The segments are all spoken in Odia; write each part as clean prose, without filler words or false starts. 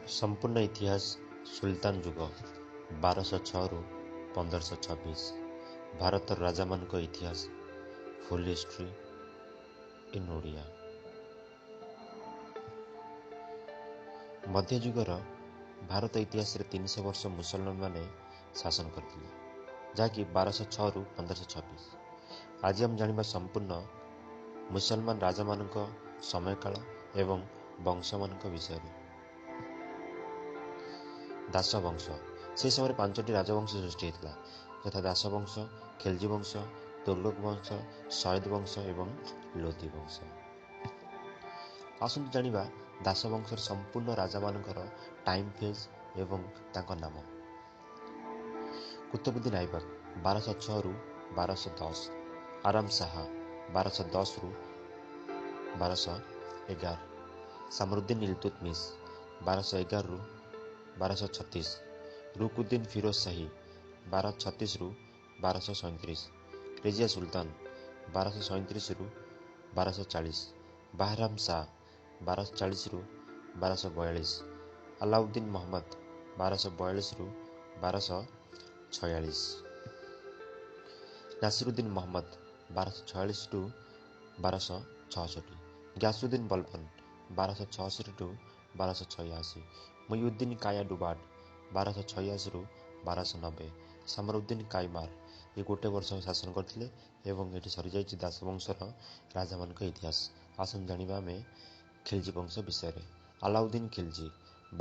ସମ୍ପୂର୍ଣ୍ଣ ଇତିହାସ ସୁଲତାନ ଯୁଗ 1206ରୁ 1526, ଭାରତର ରାଜାମାନଙ୍କ ଇତିହାସ, ଫୁଲ୍ ହିଷ୍ଟ୍ରି ଇନ୍ ଓଡ଼ିଆ। ମଧ୍ୟଯୁଗର ଭାରତ ଇତିହାସରେ 300 ବର୍ଷ ମୁସଲମାନମାନେ ଶାସନ କରିଥିଲେ, ଯାହାକି 1206ରୁ 1526। ଆଜି ଆମେ ଜାଣିବା ସମ୍ପୂର୍ଣ୍ଣ ମୁସଲମାନ ରାଜାମାନଙ୍କ ସମୟକାଳ ଏବଂ ବଂଶମାନଙ୍କ ବିଷୟରେ। ଦାସ ବଂଶ। ସେହି ସମୟରେ 5ଟି ରାଜବଂଶ ସୃଷ୍ଟି ହୋଇଥିଲା, ଯଥା ଦାସ ବଂଶ, ଖିଲଜି ବଂଶ, ତୁଗଲକ ବଂଶ, ସୟଦ ବଂଶ ଏବଂ ଲୋଧି ବଂଶ। ଆସନ୍ତୁ ଜାଣିବା ଦାସ ବଂଶର ସମ୍ପୂର୍ଣ୍ଣ ରାଜାମାନଙ୍କର ଟାଇମ୍ ଫେଜ୍ ଏବଂ ତାଙ୍କ ନାମ। କୁତୁବୁଦ୍ଦିନ ଆଇବକ 1206ରୁ 1210, ଆରାମ ଶାହା 1210ରୁ 1211, ସାମରୁଦ୍ଦିନ ଇଲତୁତମିଶ 1211ରୁ 1236, ରୁକୁଦ୍ଦିନ ଫିରୋଜ ଶାହୀ 1236ରୁ 1237, ରେଜିଆ ସୁଲତାନ 1237ରୁ 1240, ବାହରାମ ଶାହ 1240ରୁ 1242, ଆଲାଉଦ୍ଦିନ ମହମ୍ମଦ 1242ରୁ 1246, ନାସିରୁଦ୍ଦିନ ମହମ୍ମଦ 1246 ଟୁ 1266, ଗ୍ୟାସୁଦ୍ଦିନ ବଲବନ 1266 ଟୁ 1286, ମୟୁଦ୍ଦିନ କାୟା ଡୁବାଟ 1286ରୁ 1290, ସାମରୁଦ୍ଦିନ କାଇମାର। ଏ ଗୋଟେ ବର୍ଷ ଶାସନ କରିଥିଲେ ଏବଂ ଏଠି ସରିଯାଇଛି ଦାସବଂଶର ରାଜାମାନଙ୍କ ଇତିହାସ। ଆସନ୍ତୁ ଜାଣିବା ଆମେ ଖିଲଜି ବଂଶ ବିଷୟରେ। ଆଲାଉଦ୍ଦିନ ଖିଲଜି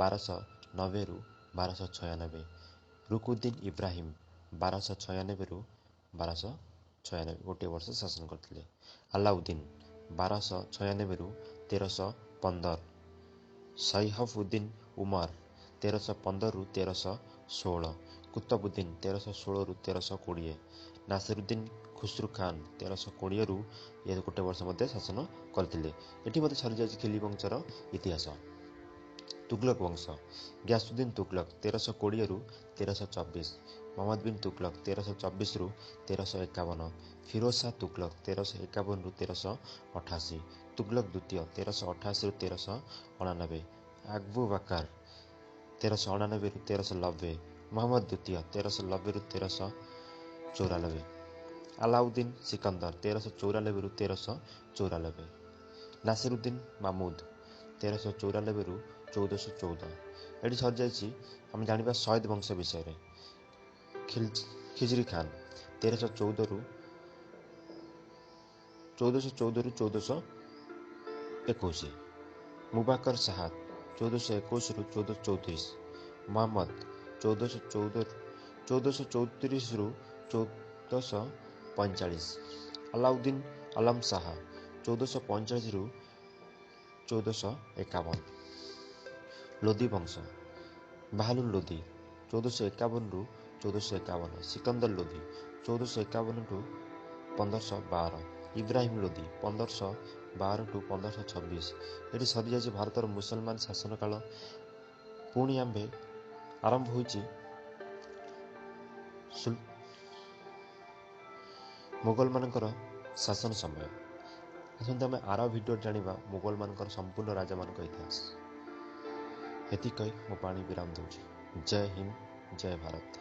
1290ରୁ 1296, ରୁକୁଦ୍ଦିନ ଇବ୍ରାହିମ 1296ରୁ 1296, ଗୋଟିଏ ବର୍ଷ ଶାସନ କରିଥିଲେ। ଆଲାଉଦ୍ଦିନ 1296ରୁ 1315, ସୈଫଉଦ୍ଦିନ ଉମର 1315ରୁ 1316, କୁତବୁଦ୍ଦିନ 1316ରୁ 1320, ନାସିରୁଦ୍ଦିନ ଖୁସରୁ ଖାନ 1320ରୁ ଏ ଗୋଟେ ବର୍ଷ ମଧ୍ୟ ଶାସନ କରିଥିଲେ। ଏଠି ମଧ୍ୟ ସରିଯାଇଛି ଖିଲି ବଂଶର ଇତିହାସ। ତୁଗଲକ ବଂଶ। ଗ୍ୟାସୁଦ୍ଦିନ ତୁଗଲକ 1320ରୁ 1324, ମହମ୍ମଦ ବିନ୍ ତୁଗଲକ 1324ରୁ 1351, ଫିରୋଜ ଶାହ ତୁଗଲକ 1351ରୁ 1388, ତୁଗଲକ ଦ୍ୱିତୀୟ 1388ରୁ 1389, ଆବୁ ବାକର 1389ରୁ 1390, ମହମ୍ମଦ ଦ୍ୱିତୀୟ 1390ରୁ 1394, ଆଲାଉଦ୍ଦିନ ସିକନ୍ଦର 1394ରୁ 1394, ନାସିରୁଦ୍ଦିନ ମାମୁଦ 1394ରୁ 1414। ଏଠି ସରିଯାଇଛି। ଆମେ ଜାଣିବା ସୟଦ ବଂଶ ବିଷୟରେ। ଖିଜରି ଖାନ 1314ରୁ 1414ରୁ 1421, ମୁବାକର ଶାହା 1421ରୁ 1434, ମହମ୍ମଦ 1414 1434ରୁ 1445, ଆଲାଉଦ୍ଦିନ ଆଲମ ଶାହା 1445ରୁ 1451। ଲୋଧି ବଂଶ। ବାହାଲୁଲ ଲୋଧି 1451ରୁ 1451, ସିକନ୍ଦର ଲୋଧି 1451 ଟୁ 1512, ଇବ୍ରାହିମ ଲୋଧି 1512 ଟୁ 1526। ଏଠି ସରିଯାଇଛି ଭାରତର ମୁସଲମାନ ଶାସନ କାଳ। ପୁଣି ଆମ୍ଭେ ଆରମ୍ଭ ହୋଇଛି ମୋଗଲମାନଙ୍କର ଶାସନ ସମୟ। ଆସନ୍ତୁ ଆମେ ଆର ଭିଡ଼ିଓ ଜାଣିବା ମୋଗଲମାନଙ୍କର ସମ୍ପୂର୍ଣ୍ଣ ରାଜାମାନଙ୍କ ଇତିହାସ। ଏତିକି କହି ମୋ ବାଣୀ ବିରାମ ଦେଉଛି। ଜୟ ହିନ୍ଦ, ଜୟ ଭାରତ।